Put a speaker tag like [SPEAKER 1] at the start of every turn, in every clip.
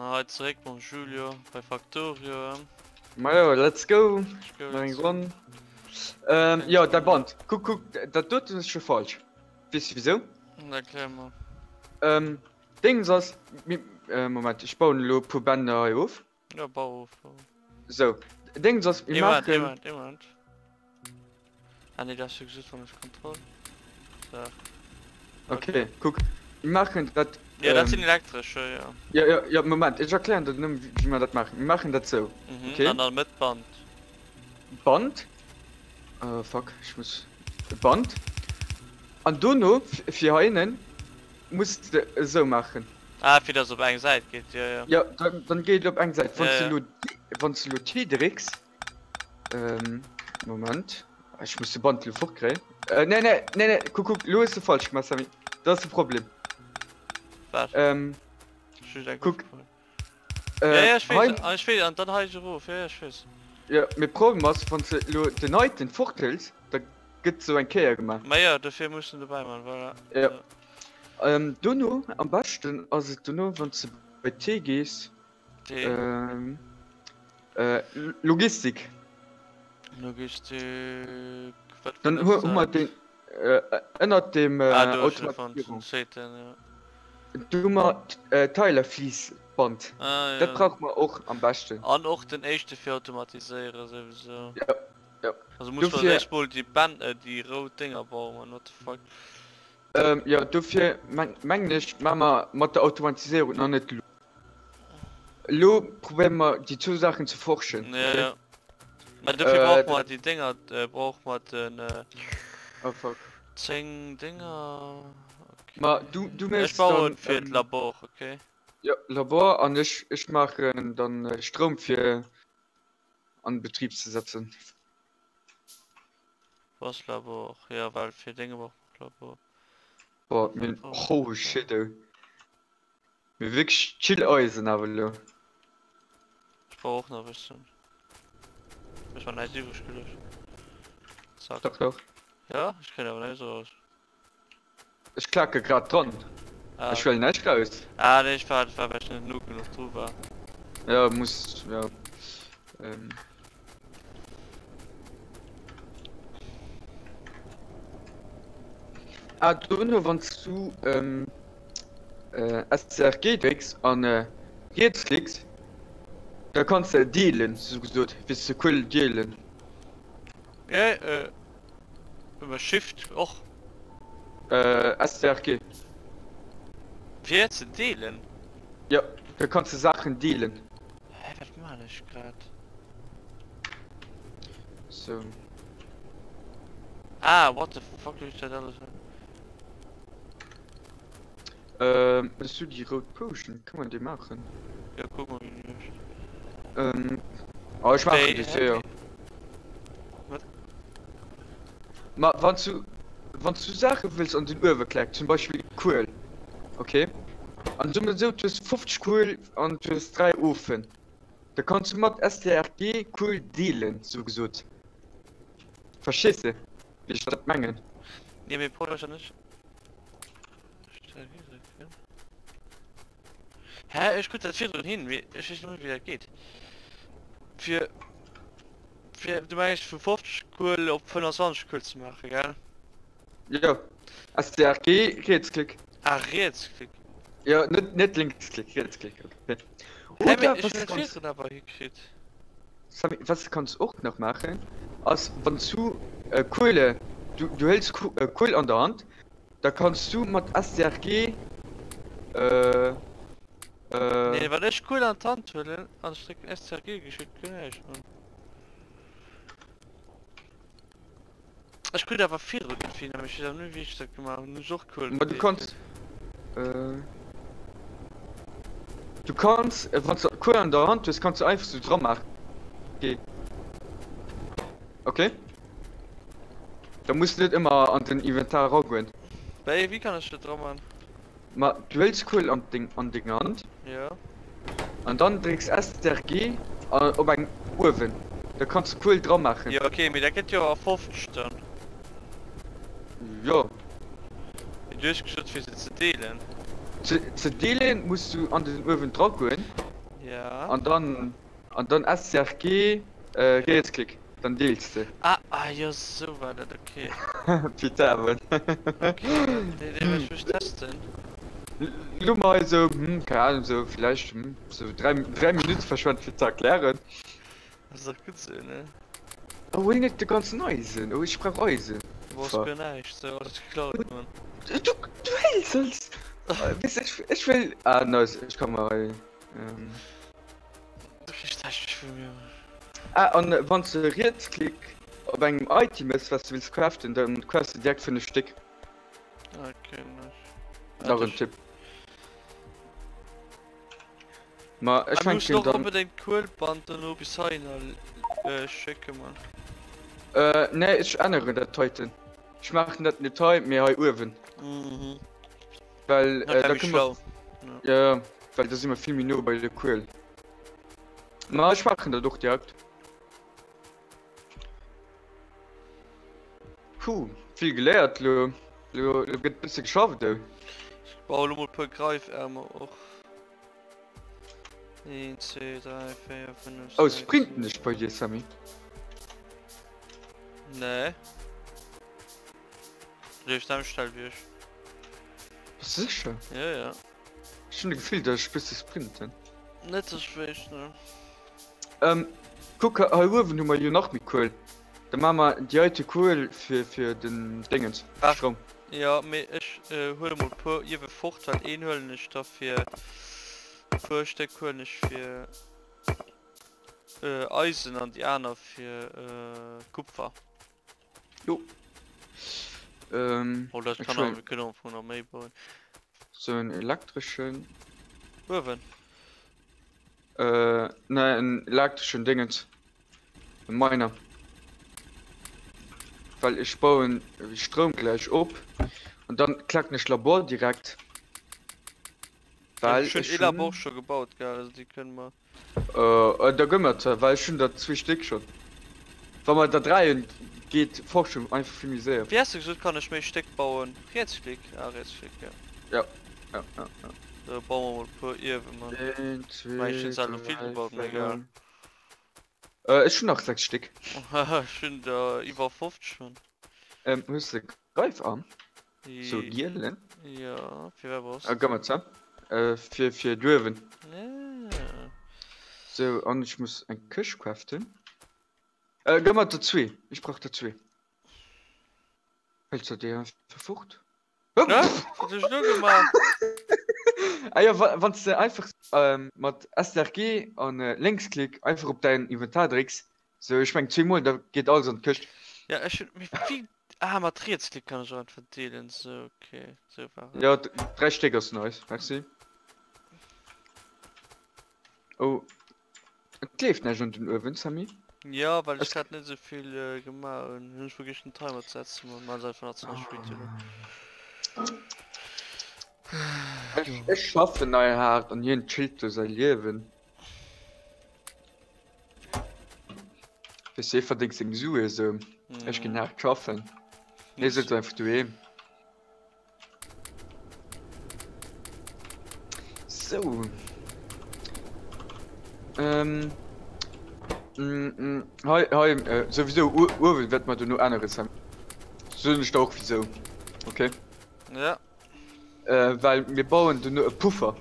[SPEAKER 1] Hei zeréck mam Julio bei Factorio.
[SPEAKER 2] Majo, let's go. Nach eng Ronn. Ähm, jo, däi Band. Kuck, kuck, dat doten ass scho falsch. Weess de wisou?
[SPEAKER 1] Erklär mer.
[SPEAKER 2] Ähm, Dings ass, mi, äh, Moment, ech bauen elo e puer Bänder hei of.
[SPEAKER 1] Ja, bau of, bau of.
[SPEAKER 2] Sou, Dings ass, mir
[SPEAKER 1] Ee Moment, ee
[SPEAKER 2] maachen.
[SPEAKER 1] Moment, ee Moment. Ah nee, dat hast du gesot, wann ech Kontroll. So.
[SPEAKER 2] Okay, kuck, mir maachen dat.
[SPEAKER 1] Ja, dat sinn elektresch, jo, jo.
[SPEAKER 2] Ja, ja, ja, Moment, ech erklären der nëmmen, wéi mer dat maachen. Mir maachen dat sou,
[SPEAKER 1] Mhm,
[SPEAKER 2] okay?
[SPEAKER 1] an der Mëtt Band.
[SPEAKER 2] Band. Uh, fuck, ech muss. Band. An dono, fir heinnen, muss de esou maachen.
[SPEAKER 1] Ah, fir dass op eng Säit geet, jo, jo.
[SPEAKER 2] Ja, dann, dann geet et op eng Säit. Wann
[SPEAKER 1] Ja,
[SPEAKER 2] s de
[SPEAKER 1] ja.
[SPEAKER 2] elo, wann s de elo T drécks. Ähm, Moment. Ech muss de Band lo fortkréien. Äh, nee, nee, nee, nee, kuck, kuck, lo hues de falsch gemaach, Sammy. Dat ass de Problem.
[SPEAKER 1] Wat?
[SPEAKER 2] Ähm,
[SPEAKER 1] Ech hu eng
[SPEAKER 2] kuck.
[SPEAKER 1] opgefallen.
[SPEAKER 2] Äh,
[SPEAKER 1] Ja, ja, ech weess,
[SPEAKER 2] hei.
[SPEAKER 1] ah, ech weess, an dann hei erof, ja, ja, ech weess.
[SPEAKER 2] Ja, mee Problem ass, wann s de lo den heiten forthëls, da gëtt sou eng Kéier gemaach.
[SPEAKER 1] Ma jo, dofir muss en dobäi man, voilà.
[SPEAKER 2] Ja. Ähm, dono, am beschten ass et dono, wann s de bei T gees,
[SPEAKER 1] T.
[SPEAKER 2] Ähm, äh, Logistik.
[SPEAKER 1] Logistik. Wat
[SPEAKER 2] Dann hu hu mer den äh, ënnert dem äh,
[SPEAKER 1] ah, do ech fonnt,
[SPEAKER 2] Automatisierung.
[SPEAKER 1] zweeten, ja.
[SPEAKER 2] Do hu mer äh, Teilerfliessband.
[SPEAKER 1] Ah,
[SPEAKER 2] Dat
[SPEAKER 1] ja.
[SPEAKER 2] brauche mer och am beschten.
[SPEAKER 1] An och den éischte fir automatiséieren souwisou.
[SPEAKER 2] Ja, ja.
[SPEAKER 1] Also muss man
[SPEAKER 2] Dofir,
[SPEAKER 1] éischt mol déi Bänn, äh, déi rout Dénger bauen, man, what the fuck.
[SPEAKER 2] ähm, ja, dofir meng, mengen ech, maache mer mat der Automatiséierung nach net elo. Elo probéiere mer déi zwou Saachen ze forschen,
[SPEAKER 1] Ja,
[SPEAKER 2] okay?
[SPEAKER 1] ja. Mä dofir brauche
[SPEAKER 2] Äh,
[SPEAKER 1] mer déi Dénger, äh, brauche mer den, äh,
[SPEAKER 2] oh fuck.
[SPEAKER 1] 10 Dénger,
[SPEAKER 2] Ma
[SPEAKER 1] okay.
[SPEAKER 2] du, du
[SPEAKER 1] Ech
[SPEAKER 2] méchs
[SPEAKER 1] bauen
[SPEAKER 2] dann,
[SPEAKER 1] fir
[SPEAKER 2] ähm,
[SPEAKER 1] d'Labor, okay?
[SPEAKER 2] jo, Labor an ech, ech maachen dann Stroum fir an Betrib ze setzen.
[SPEAKER 1] Wou ass Labor? Jo, well fir Dénge brauche mer och Labor.
[SPEAKER 2] Boah, mir,
[SPEAKER 1] Labor,
[SPEAKER 2] holy
[SPEAKER 1] da.
[SPEAKER 2] shit, oh. Mir wierklech chill Eisen awer elo.
[SPEAKER 1] Ech brauch och nach e bëssen. Ech war näischt iwwreg geluecht. Zack.
[SPEAKER 2] Dach dach.
[SPEAKER 1] Ja, ech kréien awer näischt eraus.
[SPEAKER 2] Ech klake grad dran.
[SPEAKER 1] Ah,
[SPEAKER 2] Ech huelen
[SPEAKER 1] okay.
[SPEAKER 2] näischt raus.
[SPEAKER 1] Ah nee, ech war, war well ech net no genuch dru war.
[SPEAKER 2] Ja, muss, ja. Ähm. Ah, dono wann s du ähm, äh, STRG drécks an äh, riets klicks, da kanns de dealen, sou gesot, wéi s de Kuel dealen.
[SPEAKER 1] Ja, äh, iwwer Shift och.
[SPEAKER 2] Äh, STRG.
[SPEAKER 1] Fir ze dealen?
[SPEAKER 2] Jo, da kanns de Saachen dealen.
[SPEAKER 1] Hä, wat man ech grad?
[SPEAKER 2] So.
[SPEAKER 1] Ah, what the fuck, du dat alles.
[SPEAKER 2] Ähm, hues du déi rout Potion? Kann man déi maachen?
[SPEAKER 1] Ja, kuck mol, wéi déi heescht.
[SPEAKER 2] Ähm, oh, ech maachen déi séier.
[SPEAKER 1] Wat?
[SPEAKER 2] Ma wann du, wann du Saache wëlls an den Uewe klecken, zum Beispill Kuel, okay? An soe mer esou, du hues 50 Kuel an du hues 3 Ofen. Da kanns du mat STRG Kuel dealen, sou gesot. Verstees de, wéi ech dat mengen?
[SPEAKER 1] Nee, mee Paul ass ja net. Hä? Ech krut dat virdrun hin, mee ech weess net méi wéi dat geet. Fir, fir, du mengs vu 50 Kuel op 25 Kuel ze maachen, gell?
[SPEAKER 2] Jo, STRG, Rietsklick.
[SPEAKER 1] Ah, Rietsklick.
[SPEAKER 2] Jo, net, net Linksklick, Rietsklick, okay.
[SPEAKER 1] Hä, mee
[SPEAKER 2] Oder
[SPEAKER 1] ech
[SPEAKER 2] was
[SPEAKER 1] hunn
[SPEAKER 2] du
[SPEAKER 1] dat
[SPEAKER 2] kanns,
[SPEAKER 1] virdrun awer hikritt.
[SPEAKER 2] Samy, was du kanns och nach maachen, ass wann s du Kuele, du, du hëls Kuel an der Hand, da kanns du mat STRG, äh,
[SPEAKER 1] Nee, wann ech Kuel an d'Hand huelen an ech drécken STRG, geschitt guer näischt, Mann. Ech krut awer virdrun net vill, mee ech weess awer net méi wéi ech dat gemaach hunn. Hunn ech och Kuel
[SPEAKER 2] Ma du
[SPEAKER 1] gedeelt
[SPEAKER 2] kanns,
[SPEAKER 1] kritt.
[SPEAKER 2] äh, du kanns, wann s du Kuel an der Hand hues, kanns du einfach sou dra maachen. Okay. Okay. Da muss du net ëmmer an den Inventar eragoen.
[SPEAKER 1] Wéi, wéi kann ech dat dra man?
[SPEAKER 2] Ma du hëls Kuel an deng, an deng Hand.
[SPEAKER 1] Jo.
[SPEAKER 2] An dann drécks STRG op eng uewen. Da kanns de Kuel dra maachen.
[SPEAKER 1] Jo ok, mee dat gëtt jo a 50 dann.
[SPEAKER 2] Jo.
[SPEAKER 1] Mee du hues gesot fir se ze deelen.
[SPEAKER 2] Ze, ze deelen muss du an den Uewen dra goen.
[SPEAKER 1] Ja.
[SPEAKER 2] An dann an dann STRG Rietsklick, dann deels de.
[SPEAKER 1] Ah ah jo sou war dat, okay.
[SPEAKER 2] Putain Mann.
[SPEAKER 1] Okay, dee dee wëll ech mech testen.
[SPEAKER 2] Lo mol hei sou, hm, keng Ahnung, sou villäicht, hm, sou 3 3 Minutte verschwent fir ze erklären.
[SPEAKER 1] Ass dach gutt sou, ne?
[SPEAKER 2] Oh, huel net de ganzen Eisen, oh ech brauch Eisen.
[SPEAKER 1] Du brauchs guer näischt, sou alles geklaut, Mann.
[SPEAKER 2] Du du héils alles. Weess ech ech wëll, ah nice, ech ka mer hei.
[SPEAKER 1] Du kriss näischt méi vu mir, Mann.
[SPEAKER 2] Ah an wanns de Rietsklick op engem Item mëss wat du wills craften, dann crafts de direkt 5 Stéck.
[SPEAKER 1] Okay, nice.
[SPEAKER 2] Nach en Tipp. Ma ech
[SPEAKER 1] Ah, mir mussen
[SPEAKER 2] fänken
[SPEAKER 1] och
[SPEAKER 2] dann.
[SPEAKER 1] onbedéngt d'Kuelband dono bis heihinner schécke, Mann.
[SPEAKER 2] Äh, nee, ech änneren dat heiten. Ech maachen dat net hei, mee hei uewen.
[SPEAKER 1] Mhm.
[SPEAKER 2] Well
[SPEAKER 1] Dat
[SPEAKER 2] äh,
[SPEAKER 1] wär
[SPEAKER 2] da
[SPEAKER 1] méi
[SPEAKER 2] kënne mer.
[SPEAKER 1] schlau.
[SPEAKER 2] Ja, ja, well da si mer vill méi no bei der Kuel. Ma ech maachen dat och direkt. Puh, vill geléiert lo. Lo, lo gëtt bësse geschafft, du.
[SPEAKER 1] Ech baue lo mol e puer Greifärmer och. 1, 2, 3, 4, 5, 6.
[SPEAKER 2] Oh, sprinten ech bei dir, Sammy?
[SPEAKER 1] Nee. Du leefs nämlech schnell wéi ech.
[SPEAKER 2] Bass du sécher?
[SPEAKER 1] Ja, ja.
[SPEAKER 2] Ech hunn de Gefill, dass ech bësse sprinten.
[SPEAKER 1] Net dass ech wéisst, ne.
[SPEAKER 2] Ähm, kuck, hei uewen hu mer jo nach méi Kuel. Da maache mer déi heite Kuel fir, fir den Déngens,
[SPEAKER 1] Ach,
[SPEAKER 2] Stroum.
[SPEAKER 1] jo, mee ech huele mol puer Iewe fort, well een huelen ech da fir, puer Stéck huelen ech fir Eisen an déi aner fir Kupfer.
[SPEAKER 2] Jo. Ähm,
[SPEAKER 1] Oh, dat
[SPEAKER 2] ech
[SPEAKER 1] kann awer,
[SPEAKER 2] huelen
[SPEAKER 1] mir kënnen am Fong nach méi bauen.
[SPEAKER 2] sou en elektreschen.
[SPEAKER 1] Uewen.
[SPEAKER 2] Äh, ne, en elektreschen Dingens. E Miner. Well ech bauen Stroum gläich op. An dann klacken ech Labor direkt. Well
[SPEAKER 1] Ech hunn
[SPEAKER 2] ech
[SPEAKER 1] ee Labor
[SPEAKER 2] hunn.
[SPEAKER 1] scho gebaut, gell, also déi kënne mer.
[SPEAKER 2] Äh, da gëmm mer der, well ech hunn der zwee Stéck schonn. Wa mer der 3 hunn, geet d'Forschung einfach vill méi séier.
[SPEAKER 1] Wéi has de gesot, kann ech méi Stéck bauen? Rietsklick? Ah, Rietsklick, jo.
[SPEAKER 2] Ja, ja, ja, ja.
[SPEAKER 1] Da baue mer mol e puer Iewen, Mann.
[SPEAKER 2] 1,
[SPEAKER 1] Mä ech hunn
[SPEAKER 2] 2,
[SPEAKER 1] zwar elo vill
[SPEAKER 2] 3,
[SPEAKER 1] gebaut, mä egal.
[SPEAKER 2] 4. Äh, ech hunn nach 6 Stéck.
[SPEAKER 1] Ech hunn der iwwer 50, Mann.
[SPEAKER 2] Ähm, hues de Greifarm? Sou gielen?
[SPEAKER 1] Jo, fir wat brauchs
[SPEAKER 2] de?
[SPEAKER 1] de
[SPEAKER 2] Gëmm mer ze. Äh, fir, fir d'Uewen.
[SPEAKER 1] Ja.
[SPEAKER 2] Sou, an ech muss eng Këscht craften. Äh, gëmm mer der zwee. Ech brauch der zwee. Hëls der déi einfach fort?
[SPEAKER 1] Hä? Wat hues du gemaach?
[SPEAKER 2] Ah jo, wa, wann s de einfach ähm, mat STRG an äh, Lénksklick einfach op däin Inventar drécks, sou ech meng zweemol, da geet alles an d'Këscht.
[SPEAKER 1] Ja, ech hunn, mee wéi Ah, mat Rietsklick kann ech och einfach deelen. Sou, okay. Sou war et.
[SPEAKER 2] Ja, 3 Stéck ass nice. Merci. Oh. Et leeft näischt an den Uewen, Sammy.
[SPEAKER 1] Ja, well ech grad net esou vill äh, gemaach hunn. Hunn ech vergiss den Timer ze setzen. Mä maachen se einfach nach 20 Minutten.
[SPEAKER 2] Ech, ech schaffen hei haart an hien chillt do säi Liewen. Weess de, hie verdéngt seng Sue sou. Ech ginn haart schaffen. Hie sëtzt einfach doheem. Sou. Ähm. Hei, hei, souwisou uewen wäerte mer dono änneren, Sam. Soen ech der och wisou, okay?
[SPEAKER 1] Ja.
[SPEAKER 2] Äh, well mir bauen duerno e Puffer.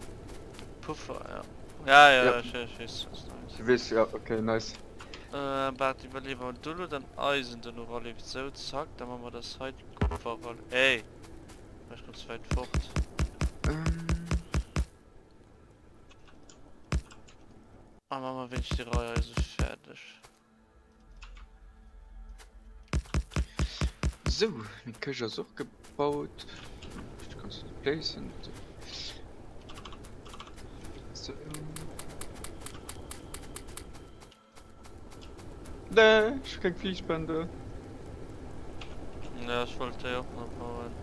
[SPEAKER 1] Puffer, ja. Ja, ja,
[SPEAKER 2] Ja.
[SPEAKER 1] ech, ech weess, was du meinst.
[SPEAKER 2] Du weess, ja, okay, nice.
[SPEAKER 1] Äh, waart, iwwerleeë wa mer do lo dann Eisen duerno raleeft. Sou, zack, da maache mer das hei Kupfer ral. Ey! War ech ganz wäit fort.
[SPEAKER 2] Ähm.
[SPEAKER 1] A maache mer wéinst déi Rei Eise fäerdeg.
[SPEAKER 2] Sou, meng Këscht ass och gebaut. Du kanns du placen. So. Nee, ech hu keng Fliessbänder.
[SPEAKER 1] Ja, ech wollt déi och nach bauen.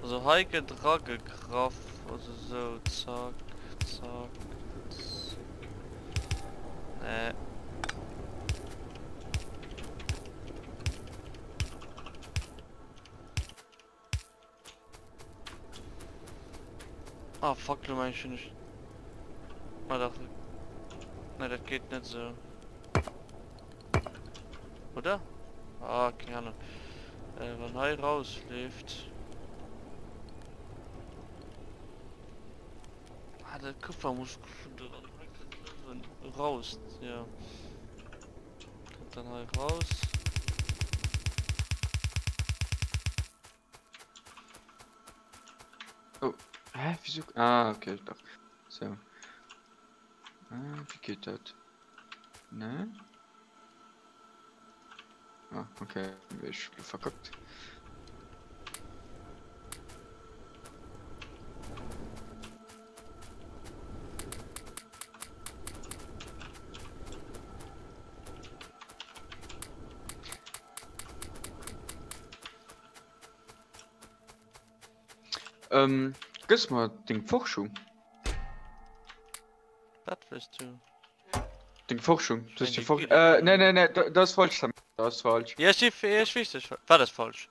[SPEAKER 1] Also hei gëtt ragegraff, also sou, zack, zack, zack. Nee. Ah fuck, lo meng ech hunn ech. Ah dach. Nee, dat geet net esou. Oder? Ah, keng Ahnung. Äh, wann hei rausleeft. Ah, de Kupfer muss dran. Raus, ja. Kommt dann hei raus.
[SPEAKER 2] Oh, hä? Wieso? Ah, okay, doch. So. Ah, wie geht das? Ne? Ah, okay. Ich bin verkackt. Ähm, gëss mer deng Forschung.
[SPEAKER 1] Wat wëlls du?
[SPEAKER 2] Deng Forschung. Du hast die Forschung. Äh, nee, nee, nee, dat ass falsch, Sam. Dat ass falsch.
[SPEAKER 1] Ja, ech, ech weess, dat Wat ass falsch?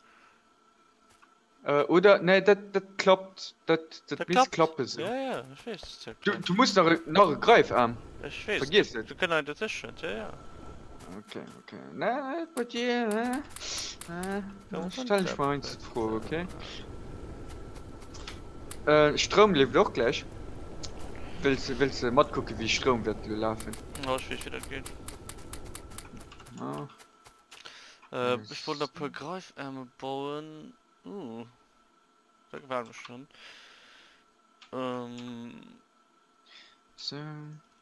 [SPEAKER 2] Äh, oder? Nee, dat, dat klappt. Dat, dat, dat misst klappen
[SPEAKER 1] sou. Ja, ja, ech weess, dass
[SPEAKER 2] dat klappt. Du, du muss nach, nach e Greifarm.
[SPEAKER 1] Ech weess.
[SPEAKER 2] Vergiess net.
[SPEAKER 1] Du kënnt ein dotëschent, ja, ja.
[SPEAKER 2] Okay, okay. Nee, bei dir, ne? Äh, stell ich mal eins d'Fro, okay? Äh, Stroum leeft och gläich. Wëlls de, wëlls de matkucken, wéi Stroum wäert elo lafen?
[SPEAKER 1] Oh, ech weess, wéi dat geet.
[SPEAKER 2] Ah.
[SPEAKER 1] Äh, ech wollt nach e puer Greifärme bauen. Uh, dat gefält mir schon. Ähm.
[SPEAKER 2] So.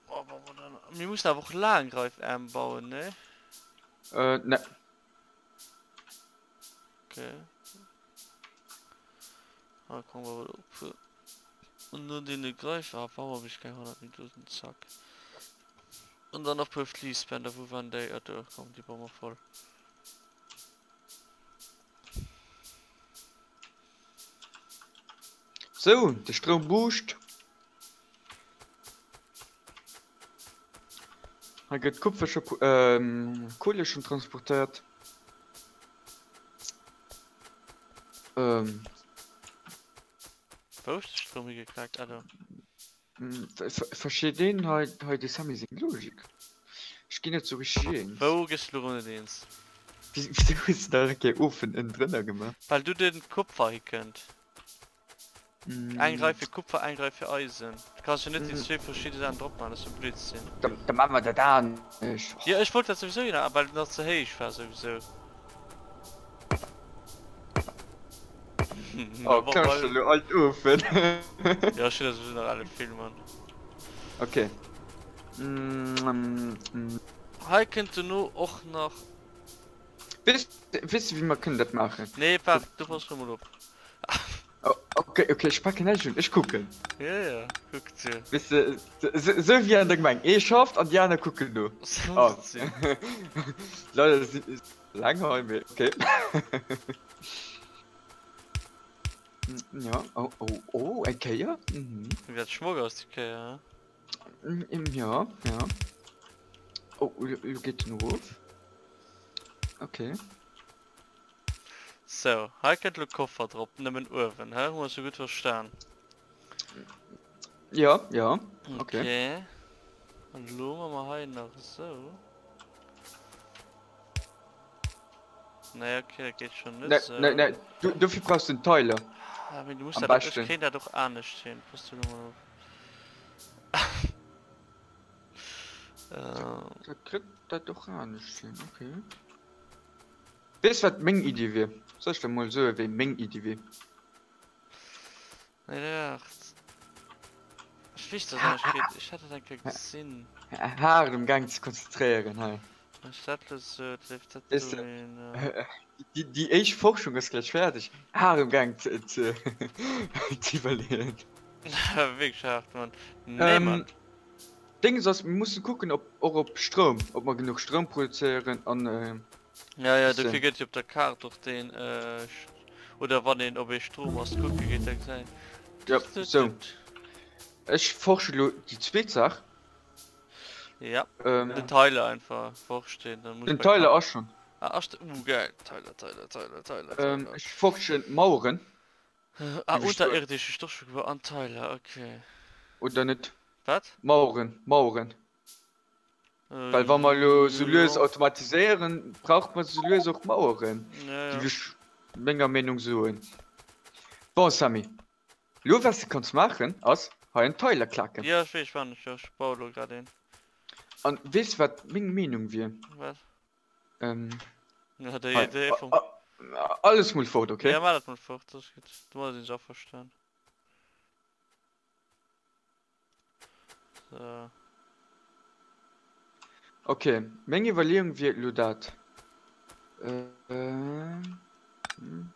[SPEAKER 1] Oh, bauen wir dann. Mir mussen awer och laang Greifärm bauen, ne?
[SPEAKER 2] Äh, ne.
[SPEAKER 1] Okay. Ah, komm, wir wollen op. Und nur den Greifer, ah, warum habe ich kein 100 Minuten? Zack. Und dann noch puer Fließbänder, wo waren déi? Ah, do, komm, déi bauen wir voll.
[SPEAKER 2] Sou, de Stroum buuscht. Hei gëtt Kupfer scho, ähm, Kohle schon transportéiert. Ähm.
[SPEAKER 1] Wou ass de Stroum higeknackt? Ah, do.
[SPEAKER 2] Versteet een hei hei de Sammy seng Logik? Ech ginn net sou richteg eens.
[SPEAKER 1] Wou gëss de lo net eens?
[SPEAKER 2] Wisou hues de da eng Kéier Ofen ënnendrënner gemaach?
[SPEAKER 1] Well do den Kupfer hikënnt. Eng Rei fir Kupfer, eng Rei fir Eisen. Du kanns jo net déi zwee verschidde Saachen drop maachen, dat ass jo Blödsinn.
[SPEAKER 2] Da maache mer dat anescht.
[SPEAKER 1] Jo, ech wollt dat souwisou jo nach, well et nach ze héich war souwisou.
[SPEAKER 2] Oh, klaus du lo all d'Ofen?
[SPEAKER 1] Jo, ech hunn der souwisou nach alle vill, Mann.
[SPEAKER 2] Okay.
[SPEAKER 1] Hei kënnt dono och nach.
[SPEAKER 2] Weess weess de wéi mer kënnen dat maachen?
[SPEAKER 1] Nee, waart, du pass scho mol op.
[SPEAKER 2] Oh, okay, okay, ech packen näischt un, ech kucken.
[SPEAKER 1] Ja, ja, kuck zu.
[SPEAKER 2] Weess de, sou wéi an der Gemeng, ee schafft an déi aner kucken no.
[SPEAKER 1] Sou muss et sinn.
[SPEAKER 2] Leider si laang hei, mee okay. Ja, oh, oh, oh, eng Kéier. Mhm.
[SPEAKER 1] Wéi dat schmock ass, déi Kéier, he?
[SPEAKER 2] Ja, ja. Oh, lo geet en erof. Okay.
[SPEAKER 1] Sou, hei kënnt lo Koffer drop, nëmmen uewen, he? Hu mer sou gutt verstan?
[SPEAKER 2] Ja, ja. Okay.
[SPEAKER 1] Okay. An lo ma mer hei nach esou. Nee, okay, dat geet schon net
[SPEAKER 2] Nee,
[SPEAKER 1] esou.
[SPEAKER 2] nee, nee. Du, dofir brauchs du den Tyler.
[SPEAKER 1] Ah, mee du muss
[SPEAKER 2] Am
[SPEAKER 1] dat och, ech
[SPEAKER 2] beschten.
[SPEAKER 1] kréien dat och anescht hin. Pass du lo mol op.
[SPEAKER 2] Dat kritt dat och anescht hin, okay. Weess wat meng Iddi wier? Soll ech der mol soe wéi meng Iddi wier?
[SPEAKER 1] Nee, dat. Ech weess dat anescht geet. Ech hat dat eng Kéier gesinn.
[SPEAKER 2] Haart um Gaang ze konzentréieren hei.
[SPEAKER 1] Ech dat lo sou, et leeft dat
[SPEAKER 2] Weess de,
[SPEAKER 1] dohin.
[SPEAKER 2] déi, déi éischt Forschung ass gläich fäerdeg. Haart um Gaang ze, ze, ze iwwerleeën.
[SPEAKER 1] Wierklech haart, Mann. Nee, Mann.
[SPEAKER 2] Dings ass, mir mussen kucken op, och op Stroum, ob mer genuch Stroum produzéieren an.
[SPEAKER 1] Ja, ja, dofir gëtt jo op der Kaart och deen, oder wann een op ee Strommast kucke geet, da gesäit.
[SPEAKER 2] Ja, sou. Ech forsche lo déi zweet Saach.
[SPEAKER 1] Ja, den Tyler einfach forscht deen, dann muss
[SPEAKER 2] Den Tyler ass schon.
[SPEAKER 1] Ah, ass de, uh geil, Tyler, Tyler, Tyler, Tyler, Tyler.
[SPEAKER 2] Ech forschen d'Maueren.
[SPEAKER 1] Ah, unterirdesche Stoffstruktur an Tyler, okay.
[SPEAKER 2] Oder net?
[SPEAKER 1] Wat?
[SPEAKER 2] Maueren, Maueren. Well wa mer elo sou lues automatiséieren, brauche mer sou lues och Maueren, géif ech menger Meenung soen. Bon Sammy, elo wat s de kanns maachen ass hei en Teiler klaken.
[SPEAKER 1] Jo ech weess, ech maachen et jo, ech baue elo grad een.
[SPEAKER 2] An weess de wat meng Meenung wier?
[SPEAKER 1] Wat?
[SPEAKER 2] Ähm,
[SPEAKER 1] Ja, déi
[SPEAKER 2] hei,
[SPEAKER 1] Idee vum.
[SPEAKER 2] Alles mol fort, okay?
[SPEAKER 1] Ja, maach dat mol fort, dat ass gutt. Domadder sinn se averstan. So.
[SPEAKER 2] Okay, meng Iwwerleeung wier elo dat. Äh, hm.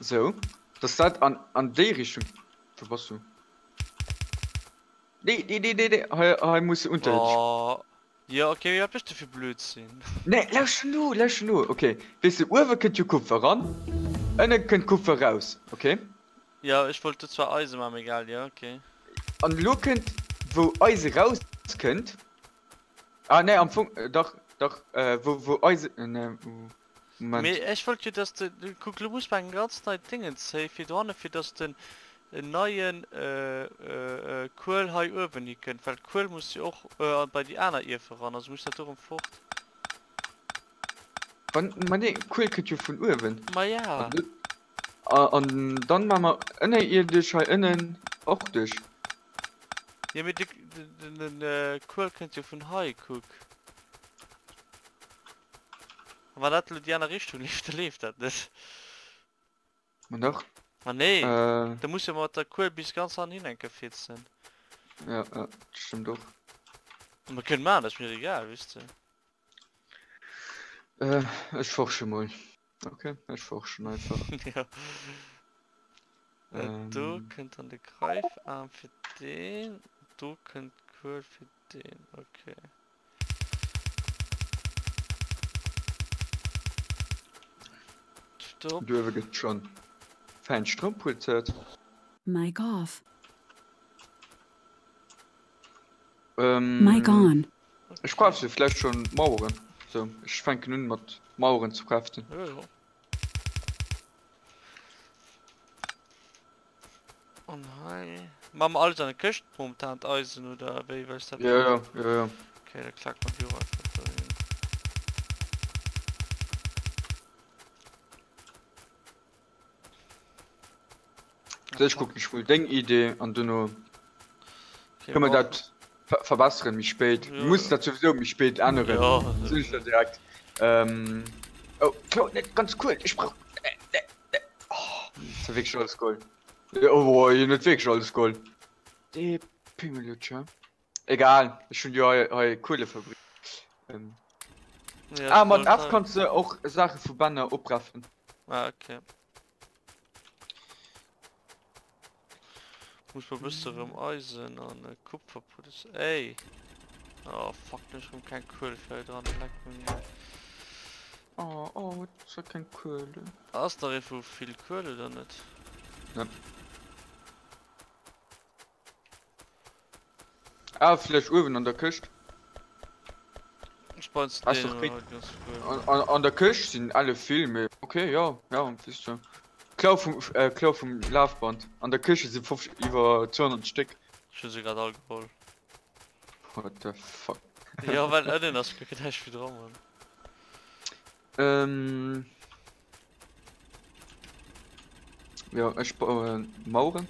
[SPEAKER 2] Sou, dass dat an, an déi Richtung. Wou bass du? Nee, nee, nee, nee, nee, hei, hei muss unterirdisch.
[SPEAKER 1] Oh. Jo, okay, mee wat méchs de fir Blödsinn?
[SPEAKER 2] Nee, lauschter no, lauschter no. Okay, weess de, uewe kënnt jo Kupfer ran, ënne kënnt Kupfer raus, okay?
[SPEAKER 1] Jo, ech wollt do zwar Eise maachen, mee egal, jo, okay.
[SPEAKER 2] An elo kënnt, wou Eise raus kënnt, ah nee, am Fong, dach, dach, wou, wou Eise, nee, Moment.
[SPEAKER 1] Mee ech wollt jo dass de, kuck lo muss mer eng ganz nei Dingens héi fir dohanne fir dass den en neien Kuel hei uewen hikënnt, well d'Kuel muss jo och bei déi aner Iefe ran, also muss dat do rëm fort.
[SPEAKER 2] Wann, ma nee, d'Kuel kënnt jo vun uewen.
[SPEAKER 1] Ma ja.
[SPEAKER 2] An dann maa mer ënnerierdesch hei ënnen och duerch.
[SPEAKER 1] Jo mee de den Kuel kënnt jo vun hei, kuck. An wann dat elo déi aner Richtung leeft, da leeft dat net.
[SPEAKER 2] Ma dach.
[SPEAKER 1] Ma nee,
[SPEAKER 2] Äh.
[SPEAKER 1] da muss jo mat der Kuel bis ganz hannen hin enke fitzen.
[SPEAKER 2] Ja, ja, dat stëmmt och.
[SPEAKER 1] Mer kënnen maachen, dat ass mir egal, weess de.
[SPEAKER 2] Äh, ech forsche mol. Okay, ech forschen einfach.
[SPEAKER 1] Ja. Äh, do
[SPEAKER 2] Ähm.
[SPEAKER 1] kënnt dann de Greifaarm fir deen, do kënnt d'Kuel fir deen, okay. Stopp.
[SPEAKER 2] Duerwe gëtt schonn fäin Stroum produzéiert.
[SPEAKER 3] Mic off.
[SPEAKER 2] Ähm,
[SPEAKER 3] Mic on.
[SPEAKER 2] Ech crafte vläicht schonn Maueren. Sou, ech fänken un mat Maueren ze craften.
[SPEAKER 1] Jo, jo. An hei maache mer alles an der Këscht momentan d'Eisen oder wéi wëlls dat
[SPEAKER 2] Ja, ja, ja, ja.
[SPEAKER 1] Okay, da klackt mer déi och einfach dohin.
[SPEAKER 2] So, ech kucken ech mol deng Idee an duerno
[SPEAKER 1] Okay,
[SPEAKER 2] kënne mer
[SPEAKER 1] brauch
[SPEAKER 2] dat ver verbesseren méi spéit.
[SPEAKER 1] Ja,
[SPEAKER 2] Mir mussen
[SPEAKER 1] ja.
[SPEAKER 2] dat souwisou méi spéit änneren.
[SPEAKER 1] Ja,
[SPEAKER 2] Soen ech der direkt. Ähm, oh, Claude, net ganz cool, ech brauch. Oh, das war wirklich alles Gold. Ja, oh, hier net wirklich alles Gold. De Pimmelutscher. Egal, ich schon ja hei Kohlefabrik. Ähm.
[SPEAKER 1] Ja,
[SPEAKER 2] ah, mat F kannst du och Sache vu Banner opreffen.
[SPEAKER 1] Ah, okay. Muss man bësse rëm Eisen an äh, Kupfer produzieren. Ey! Oh fuck, nu ech rëm keng Kuel fir hei dran. Leck mech um.
[SPEAKER 2] Oh, oh, das war keng Kuel.
[SPEAKER 1] Ass nach ee vu vill Kuel oder net?
[SPEAKER 2] Ne. Ah, vläicht uewen an der Këscht.
[SPEAKER 1] Ech bauen ze
[SPEAKER 2] Ass doch
[SPEAKER 1] deenen
[SPEAKER 2] keng.
[SPEAKER 1] hei ganz Kuel.
[SPEAKER 2] An, an, an der Këscht sinn alle vill, mee okay, ja, ja, siehst du. Klau vum, äh, Klau vum Lafband. An der Këscht si 50, iwwer 200 Stéck.
[SPEAKER 1] Ech hu se grad all geholl.
[SPEAKER 2] What the fuck?
[SPEAKER 1] Jo, well ënnen ass guer näischt méi dran, Mann.
[SPEAKER 2] Ähm. Ja, ech bauen Maueren.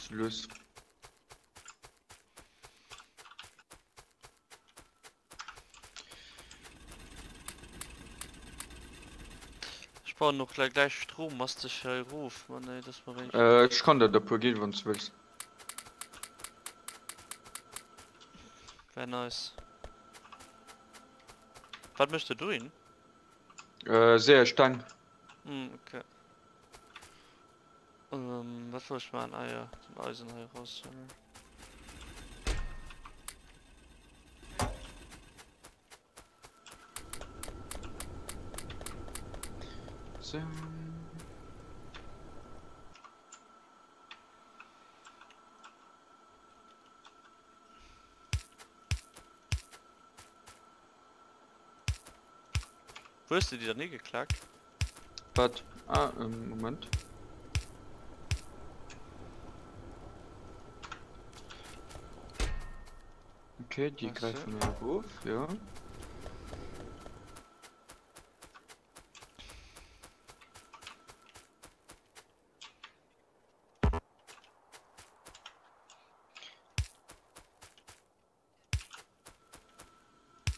[SPEAKER 2] So lues.
[SPEAKER 1] Ech bauen och gleich gleich Strommast hei erof, man ey, dass mer wéineg.
[SPEAKER 2] Äh, ech kann der der puer ginn, wann s du wëlls.
[SPEAKER 1] Wär nice. Wat méchs de dohin?
[SPEAKER 2] Äh, seeër Steng.
[SPEAKER 1] Hm, okay. Ähm, wat wollt ech maachen? Ah ja, den Eisen hei raushuelen.
[SPEAKER 2] So.
[SPEAKER 1] Wou hues de déi dann higeklackt?
[SPEAKER 2] Wat? Ah, ähm, Moment. Okay, déi gräifen mir erof, jo.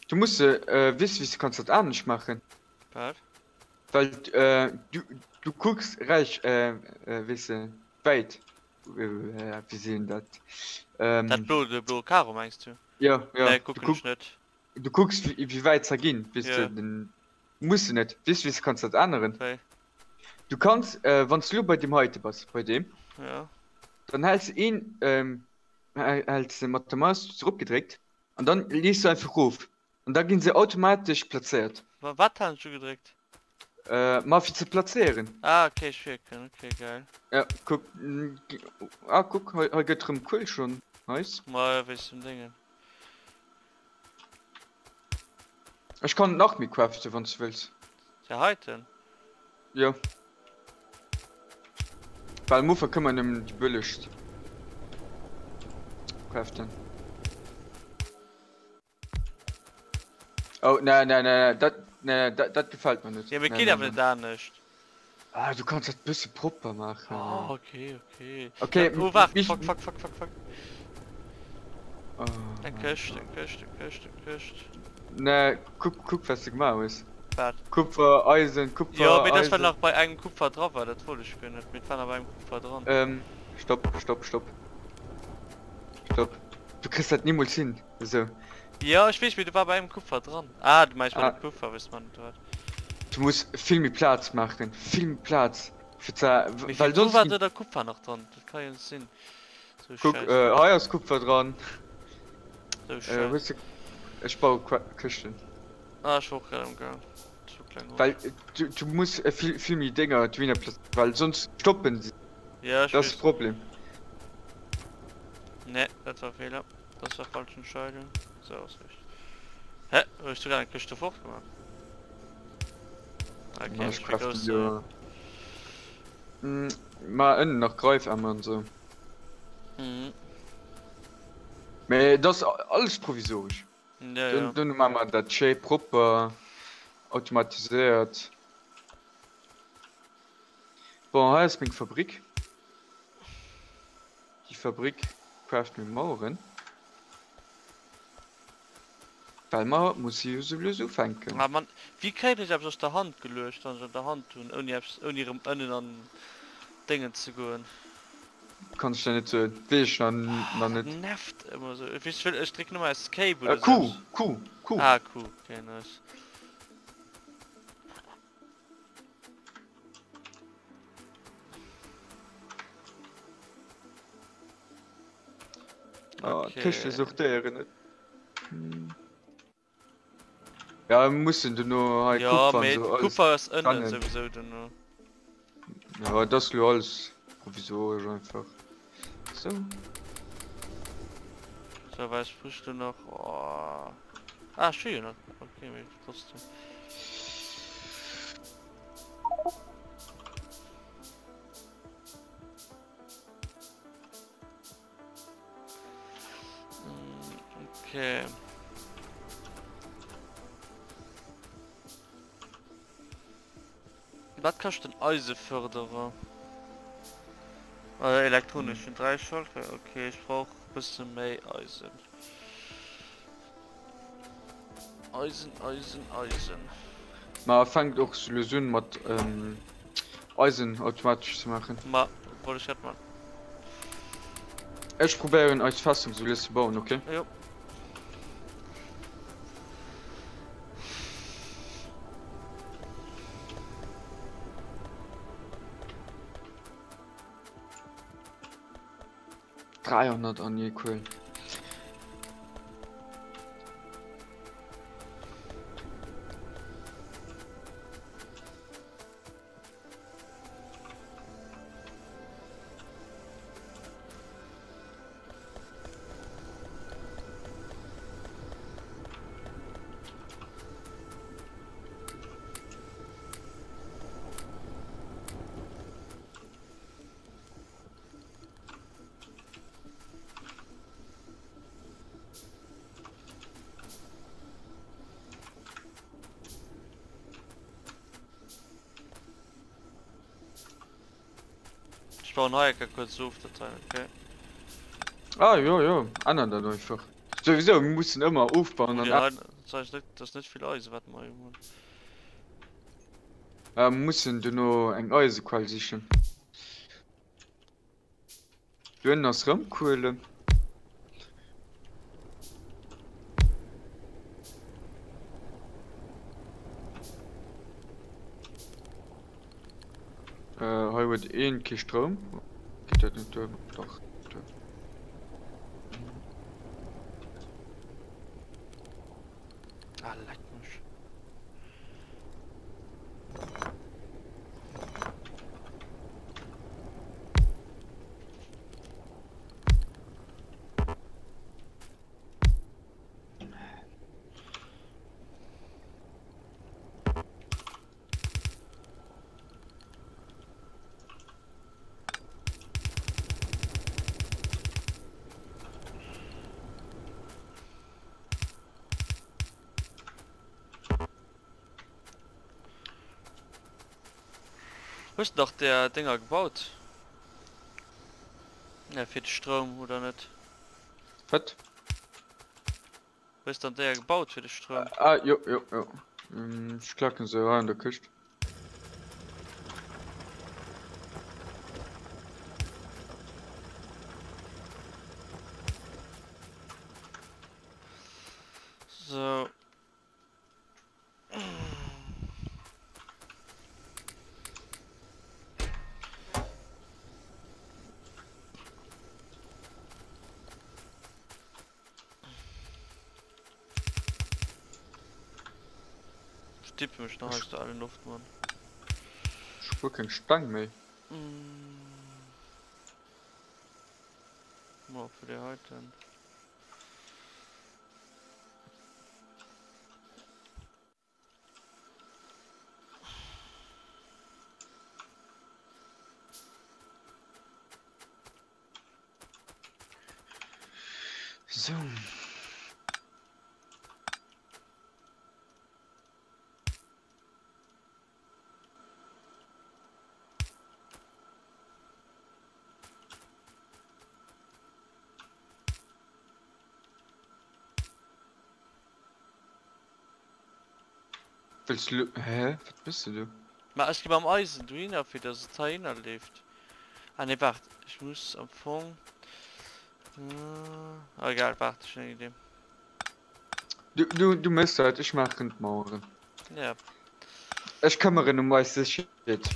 [SPEAKER 2] Du muss se, äh, weess du, wéi s du kanns dat anescht maachen?
[SPEAKER 1] Wat?
[SPEAKER 2] Well äh, du, du kucks räich, äh, äh, weess de, wäit. Äh, wéi seet een dat?
[SPEAKER 1] Ähm, Dat blo, de bloe Karo mengs du?
[SPEAKER 2] Ja, ja.
[SPEAKER 1] Nee, kucken
[SPEAKER 2] du
[SPEAKER 1] ech net.
[SPEAKER 2] Du kucks, wéi, wéi wäit se ginn, weess
[SPEAKER 1] Ja.
[SPEAKER 2] de, den muss se net. Weess du, wéi s du kanns dat änneren?
[SPEAKER 1] Wéi?
[SPEAKER 2] Du kanns, äh, wann s du lo bei deem heite bass, bei deem,
[SPEAKER 1] Ja.
[SPEAKER 2] dann häls de een, ähm, häls de mat der Maus drop gedréckt an dann lees du einfach rof an da ginn se automatesch plazéiert.
[SPEAKER 1] Wa wat halen ech ugedréckt?
[SPEAKER 2] Äh, ma fir ze plazéieren.
[SPEAKER 1] Ah okay, ech wierken, okay geil.
[SPEAKER 2] Ja, kuck, ah kuck, hei, hei gëtt rëm Kuel schonn, nice.
[SPEAKER 1] Ma ja, wéinst dem Déngen.
[SPEAKER 2] Ech kann nach méi craften, wann s du wëlls.
[SPEAKER 1] Déi heiten?
[SPEAKER 2] Jo. Well am Ufank kënne mer nëmmen déi bëllegst craften. Oh, nee, nee, nee, nee, dat, nee, nee, dat, dat gefält mir net.
[SPEAKER 1] Ja, mee
[SPEAKER 2] Nee,
[SPEAKER 1] geet
[SPEAKER 2] nee,
[SPEAKER 1] awer
[SPEAKER 2] nee.
[SPEAKER 1] net anescht.
[SPEAKER 2] Ah, du kanns dat bësse propper maachen.
[SPEAKER 1] Oh, okay, okay.
[SPEAKER 2] Okay,
[SPEAKER 1] Dat, oh, waart,
[SPEAKER 2] mich-
[SPEAKER 1] fuck, fuck, fuck, fuck, fuck.
[SPEAKER 2] Oh,
[SPEAKER 1] Eng Këscht, eng Këscht, eng Këscht, eng Këscht.
[SPEAKER 2] Nee, kuck, kuck, wat s de gemaach hues.
[SPEAKER 1] Wat?
[SPEAKER 2] Kupfer, Eisen, Kupfer,
[SPEAKER 1] Jo, mee dat war
[SPEAKER 2] Eisen.
[SPEAKER 1] nach bei engem Kupfer dra war, dat wollt ech guer net, mee et war nach bei engem Kupfer dran.
[SPEAKER 2] Ähm, stopp, stopp, stopp. Stopp. Du kriss dat nimools hin, esou.
[SPEAKER 1] Jo, ech weess, mee do war bei engem Kupfer dran. Ah, du mengs bei
[SPEAKER 2] Ah.
[SPEAKER 1] dem Kupfer, wéis man dat.
[SPEAKER 2] Du muss vill méi Plaz maachen, vill méi Plaz fir ze,
[SPEAKER 1] Mee
[SPEAKER 2] well
[SPEAKER 1] virdru
[SPEAKER 2] sonst
[SPEAKER 1] war
[SPEAKER 2] ginn.
[SPEAKER 1] do da Kupfer nach dran, dat ka jo net sinn. Sou
[SPEAKER 2] Kuck,
[SPEAKER 1] Schäiss.
[SPEAKER 2] äh, hei ass Kupfer dran.
[SPEAKER 1] Sou
[SPEAKER 2] Äh,
[SPEAKER 1] Schäiss.
[SPEAKER 2] hues de, ech baue Qua Këschten.
[SPEAKER 1] Ah, ech war och grad am Gaang. Sou kleng
[SPEAKER 2] Well
[SPEAKER 1] och.
[SPEAKER 2] du, du muss äh, vill, vill méi Dénger dohinner plazéieren, well sonst stoppen se.
[SPEAKER 1] Ja, ech
[SPEAKER 2] Dat ass de
[SPEAKER 1] weess.
[SPEAKER 2] Problem.
[SPEAKER 1] Ne, dat war e Feeler. Dat war falsch Entscheidung. Sou ass richteg. Hä? Hues du grad eng Këscht do fort gemaach? Okay,
[SPEAKER 2] Ma
[SPEAKER 1] ech
[SPEAKER 2] ech
[SPEAKER 1] fir
[SPEAKER 2] craften
[SPEAKER 1] grouss
[SPEAKER 2] jo.
[SPEAKER 1] sorry.
[SPEAKER 2] Ma ënnen nach Greifämmer an sou.
[SPEAKER 1] Mhm.
[SPEAKER 2] Mee et ass alles provisoresch.
[SPEAKER 1] Ja, ja.
[SPEAKER 2] Duerno maache mer dat schéi propper, automatiséiert. Bon, hei ass meng Fabrik. Déi Fabrik craft mir Maueren. Well mer musse jo sou lues ufänken.
[SPEAKER 1] Ah Mann, wéi kréien ech eppes aus der Hand geluecht, wann ech an der Hand hunn, ouni eppes, ouni erëm ënnen an Déngen ze goen?
[SPEAKER 2] Kann ech der net soen, weess ech nach
[SPEAKER 1] Dat
[SPEAKER 2] net.
[SPEAKER 1] nervt ëmmer sou. Ech weess, ech drécken ëmmer Escape oder
[SPEAKER 2] Q,
[SPEAKER 1] sou eppes.
[SPEAKER 2] Q, Q.
[SPEAKER 1] Ah Q, okay nice.
[SPEAKER 2] Ah, d'Këschte
[SPEAKER 1] Okay.
[SPEAKER 2] sortéieren net. Ja, mir mussen duerno hei
[SPEAKER 1] Ja,
[SPEAKER 2] Kupfer an
[SPEAKER 1] mee
[SPEAKER 2] sou alles
[SPEAKER 1] Kupfer ass ënnen
[SPEAKER 2] trennen.
[SPEAKER 1] souwisou duerno.
[SPEAKER 2] Ja, dat ass lo alles provisoresch einfach. Sou.
[SPEAKER 1] So, was brauchst du nach? Oh. Ah, ech hu jo nach. Okay, mee trotzdem. Okay. Wat kascht den Eiseförderer? Äh, elektronischen 3 Schalter. Okay, ich brauch bësse méi Eisen. Eisen, Eisen, Eisen.
[SPEAKER 2] Ma fänkt och sou lues un mat Eisen automatesch ze maachen.
[SPEAKER 1] Ma wollt ech grad man.
[SPEAKER 2] Ech probéieren eis Festung sou lues ze bauen, ok?
[SPEAKER 1] Jo.
[SPEAKER 2] 300 an je cool.
[SPEAKER 1] Ech bauen hei eng Kéier kuerz of, dat hei, okay?
[SPEAKER 2] Ah jo jo, ännert dat einfach. Souwisou, mir mussen ëmmer ofbauen an.
[SPEAKER 1] Hei, dat ass net vill Eisen, wat mer hei hunn.
[SPEAKER 2] Mir mussen duerno eng Eisequell sichen. Do ënnen ass rëm Kuele. Hei huet een kee Stroum. Geet dat net duer? Dach, geet duer.
[SPEAKER 1] Ah, leck mech. Hues de dach där Dénger gebaut? Ja, fir de Stroum, oder net?
[SPEAKER 2] Wat?
[SPEAKER 1] Hues de dann déier gebaut fir de Stroum?
[SPEAKER 2] Ah, jo, jo, jo. Ech klacken se hei an der Këscht.
[SPEAKER 1] So. Ech tippe mech nach aus der alen Loft, Mann.
[SPEAKER 2] Ech hu guer keng Steng méi.
[SPEAKER 1] Ma fir déi heiten.
[SPEAKER 2] Sou. Wëlls du lo, hä? Wat mëss de do?
[SPEAKER 1] Ma ech gi mam Eisen dohinner fir dass et heihinner leeft. Ah nee waart, ech muss am Fong, ah egal, waart ech hunn eng Idee.
[SPEAKER 2] Du, du, du mëss dat, ech maachen d'Maueren.
[SPEAKER 1] Ja.
[SPEAKER 2] Ech këmmeren um eis Sécherheet.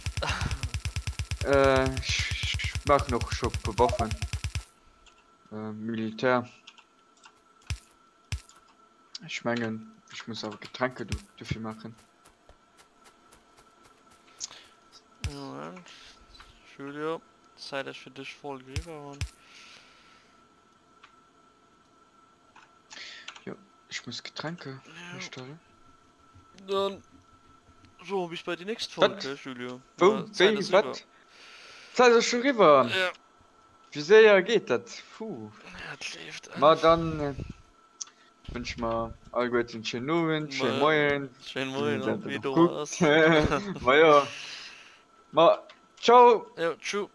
[SPEAKER 2] Ech maachen och scho puer Waffen. Militär. Ech mengen, ech muss awer Getränke dofir maachen.
[SPEAKER 1] Moment. Julio, Zäit ass fir dech voll eriwwer hunn.
[SPEAKER 2] Jo, ech muss Getränke herstellen.
[SPEAKER 1] Dann soe mer bis bei déi nächst Folg, Julio.
[SPEAKER 2] Wou, wéi, wat? D'Zäit ass scho eriwwer.
[SPEAKER 1] Ja.
[SPEAKER 2] Wéi séier geet dat? Puh.
[SPEAKER 1] Ja, et leeft.
[SPEAKER 2] Ma dann wënsche mer alleguerten en schéinen Owend, schéine Moien.
[SPEAKER 1] Schéine Moien an wéi et och ass.
[SPEAKER 2] Ma jo. Ma ciao.
[SPEAKER 1] Jo, tschou.